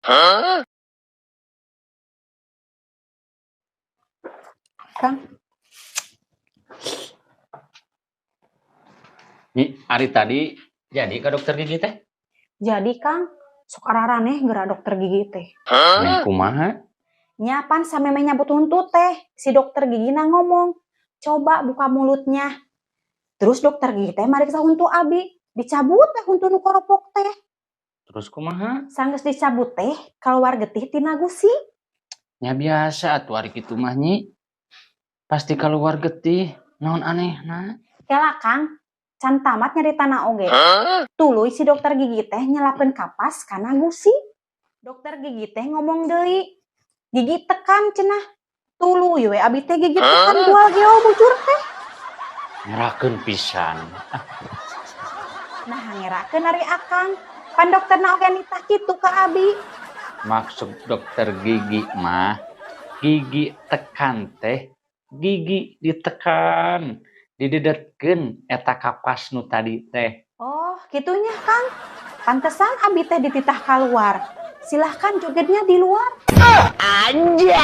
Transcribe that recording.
Kang. Nyi, ari tadi jadi ke dokter gigi teh? Jadi, Kang, sok araraneh geura dokter gigi teh. Aneh kumaha? Nya pan samemeh nyabut huntu teh, si dokter gigina ngomong, "Coba buka mulutnya." Terus dokter gigi teh mariksa huntu abi, dicabut teh huntu nu koropok teh. Terus kumaha? Sanggeus dicabut teh, keluar getih tina gusi. Nya biasa atuh ari kitu mah, Nyi. Pasti keluar getih, naon anehna? Kela, Kang, can tamat nyaritana oge. Tuluy si dokter gigi teh nyelapkeun kapas kana gusi. Dokter gigi teh ngomong deui, "Gigi tekan," cenah. Tuluy we abi teh gigi tekan gual geo bujur teh. Ngerakeun pisan. Nah, ngerakeun ari Akang. Pan dokterna oge nitah kitu ka abi. Maksud dokter gigi mah, gigi tekan teh gigi ditekan, didedetkeun eta kapas nu tadi teh. Oh, kitunya, Kang. Pantesan abi teh dititah keluar. "Silahkan jogetnya di luar." Anjay.